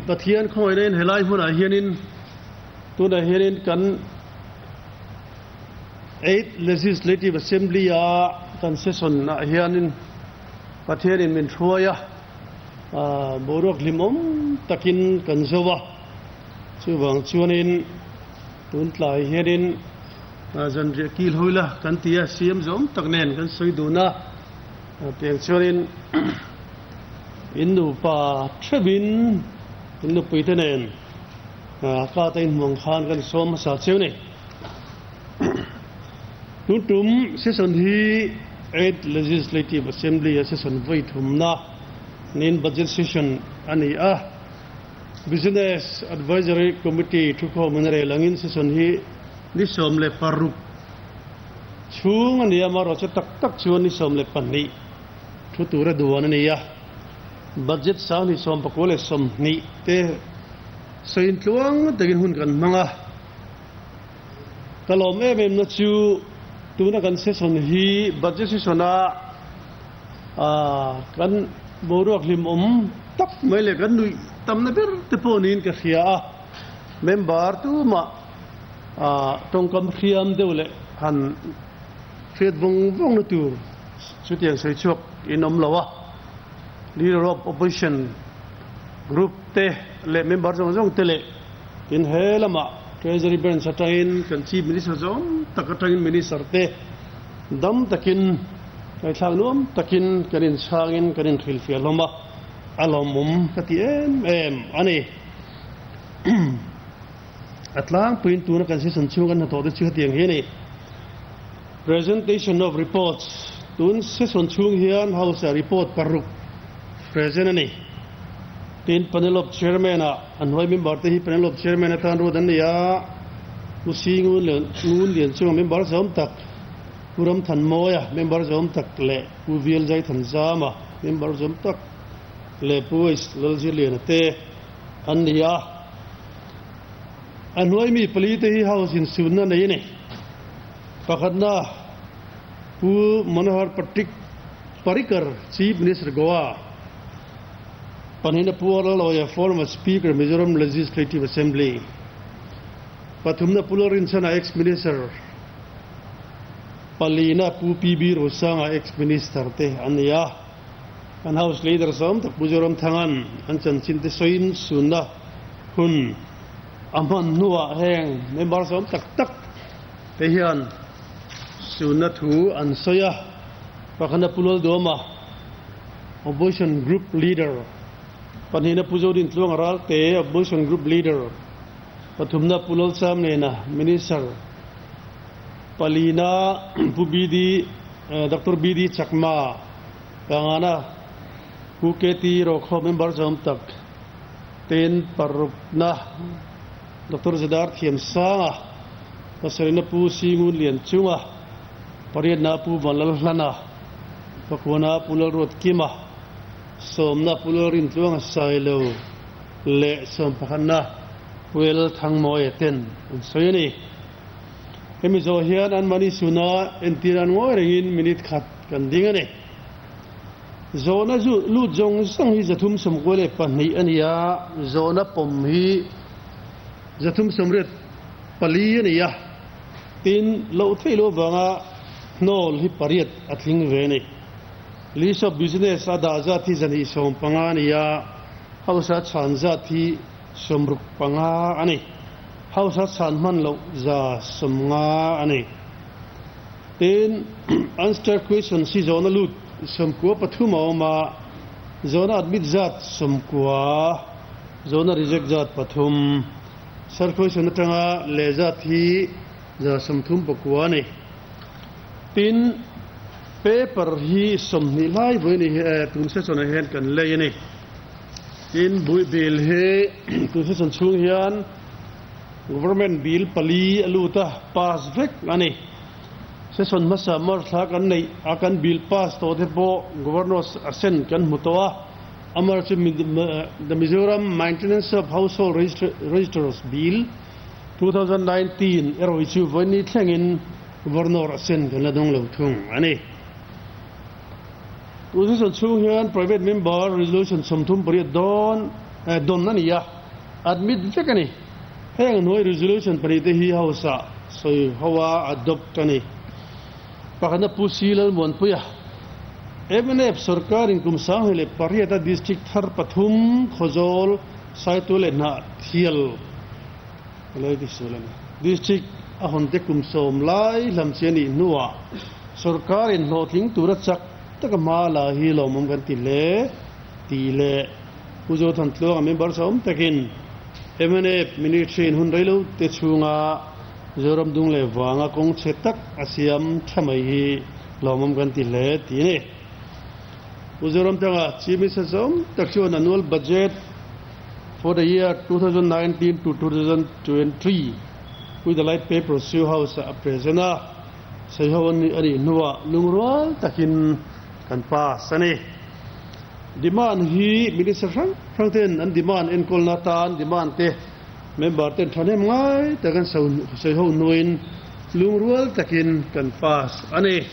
Pathian khawngaihna in helai hmunah hianin tunah hianin kan Eighth Legislative Assembly a kan session ah hianin Pathianin min hruai a, boruak hlimawm takin kan zo a, chuvang chuanin tun tlai hianin zanriah kil hawi la kan ti a, siam zawm tak nen kan sawi dun a, tiang chuanin In nupa theuhin in nupuite nen ka te inhmuang khan kan sawm hmasa cheu ni. Tun tum session hi Eighth Legislative Assembly a session vawi thumna niin budget session a ni a. Business Advisory Committee thukhawm in a rel angin session hi ni 16 chhung a ni a, amaherawhchu tak tak chuan ni 12 Thu tura duan a ni a, budget 2019 te sawiin tluang takin hun kan hmang a. Ka lawm em em na chu tuna kan session hi budget session a kan boruak hlimawm tak mai leh kan nuih tamna ber te pawh niin ka hria a, member tumah tawngkam hriam deuh leh han hriat vawng vawng na tur Chutiang sawi chhuak in awm lo a, Leader of Opposition Group te leh member zawng zawng te leh tin he lamah Treasury Branch atangin kan Chief Minister zawng tak atangin Minister te dam takin ngaihthlak nuam takin kan inchhangin kan inhrilhfiah hlawm a, a lawmawm ka ti em em a ni. A tlangpuiin tuna kan session chhung kan hnathawh te chu hetiang hi a ni. Presentation of reports, Tun session chhung hian House ah report paruk present a ni. Tin, Panel of Chairman ah an hnuai member te hi Panel of Chairman atan ruat an ni a, Pu Si Ngun Lian Ngun Lian chunga member zawm tak, Pu Ram Than Mawia member zawm tak leh Pu Vial Zai Than Zama member zawm tak leh Pu H Lalzirliana te an ni a. A hnuai mi pali te hi House insunna nei a ni. Pakhatna, Pu Manohar Patrik Parrikar, Chief Minister Goa. Pahnihna, Pu Arla Lawia, former Speaker, Mizoram Legislative Assembly. Pathumna, Pu Lalrinchhana, ex-Minister. Palina, Pu PB Rosanga, ex-Minister te an ni a. Kan House Leader sawm tak Pu Zoramthanga'n an chanchin te sawiin sunna hun a hman hnuah heng member sawm tak tak te hian sunna thu an sawi a, pakhana Pu Lalduama, Opposition Group Leader, pahnihna Pu Zodintluanga Ralte, Opposition Group Leader, pathumna Pu Lalchamnena, Minister, palina Pu BD Doctor BD Chakma, Pangana Pu KT Rokhawm member zawm tak ten parukna Doctor Zadar Thiamsanga, pasarihna Pu Singun Lianchunga, pariatna Pu Vanlalhlana, pakuana Pu Lalruatkima, sawmna Pu Lalrintluanga Sailo leh sawmpakhatna Pu El Thangmawia ten an sawi a ni. Hemi zawh hian anmahni suna entir an ngawi rengin minute khat kan ding a ni. Zawhna zu lut zawng zawng hi 392 a ni a, zawhna pawm hi 384 a ni a, tin loh theih loh avanga hnawl hi pariat a tling ve a ni. List of Business a dah zat hi 250 a ni a, House a chhan zat hi 65 a ni. House a chhan hman loh 150 a ni. Tin, Answer question si zawhna lut 93 a awm a, zawhna admit zat 90, zawhna reject zat pathum. Sir question atanga leh zat hi 39 a ni. Tin, paper hi 20 lai vawi ni hi tun session ah hian kan lei a ni. Tin, bui bill hi tun session chhung hian Government bill pali a lut a, pass vek a ni. Session hmasa March thla kan neih a kan bill pass tawh te pawh Governor assent kan hmu tawh a, amar chu The Mizoram Maintenance of Household Registers Bill 2019 erawh hi chu vawiin ni thlengin Governor assent kan la dawng lo thung a ni. Tun session chhung hian Private Member Resolution 38 dawn. Dawn a ni a, admit vek a ni. Heng hnuai resolution pahnihte hi House-ah sawi ho a adopt a ni. Pakhatna Pu Si Lalmuanpuia, mnf sorkarin kum 2008 a district thar pathum Khawzawl, Saitu leh Hnahthial Helai ti sual a ni. District a hawnte kum sawm lai hlam chi a nih hnuah sorkarin hlawhtling tura chak taka hma la hi lawmawm kan ti hle tih leh Pu Zothantluanga member sawm takin mnf Ministry in hun reilo te chhunga Zoram dung leh vanga kawng chhe tak a siam tha mai hi lawmawm kan ti hle tih a ni. Pu Zoramthanga Chief Minister sawm tak chuan annual budget for the year 2019 to 2023 with the light paper Sioux House a present a, sawiho a nih hnuah lungrual takin kan pass a ni. Demand hi Minister hrang hrang ten an demand enkawlna atan demand te member ten thahnem ngai tak an sawiho hnuin lungrual takin kan pass a ni.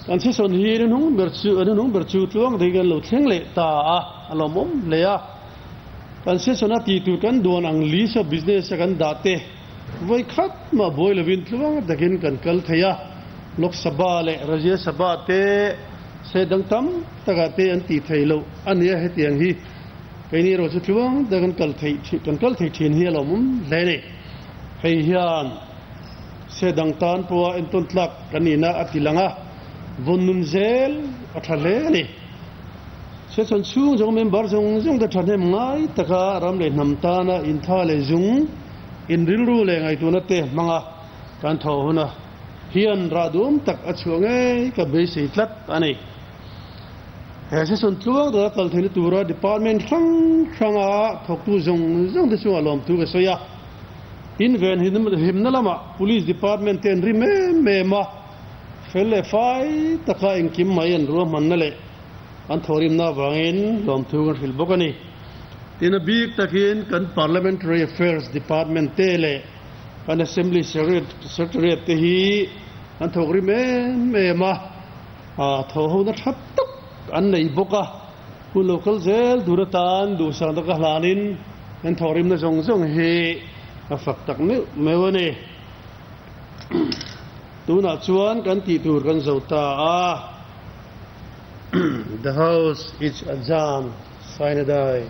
Kan session hi an hnung ber chu an hnung ber chu tluang thei kan lo thleng leh ta a, a lawmawm hle a. Kan session a tih tur kan duan ang list of business a kan dah te vawi khat mah buai lovin tluang takin kan kal thei a. Lok Sabha leh Rajya Sabha te se dang tam takah te an tih theih loh a nia hetiang hi keini erawh chu tluang tak kan kal theih kan kal thei thin hi a lawmawm hle a ni. Hei hian. Se dang tan pawha entawn tlak kan nihna a ti lang a, vawn nun zel a tha hle a ni. Session chhung zawng member zawng zawng te thahnem ngai taka ram leh hnam tana intha leh zung, inrilru leh ngaihtuahna te hmanga kan thawh huna hian rah duam tak a chhuah ngei ka beisei tlat a ni. He session tluang taka kal theihna tura department hrang hranga thawktu zawng zawng te chungah lawmthu ka sawi a. In ven himna lamah Police Department te an rim em em a, fel leh fai taka engkim mai an ruahmanna leh an thawhrimna avangin lawmthu kan hrilh bawk a ni. Tin, a bik takin kan Parliamentary Affairs Department te leh kan Assembly Secretariat te hi an thawk rim em em a, thawhhona tha tak an nei bawk a. Hun lo kal zel tur atan duhsak taka hlanin kan thawhrimna zawng zawng hi a fak tak meuh meuh a ni. Tunah chuan kan tih tur kan zo ta a, The house is adjourned, sine die.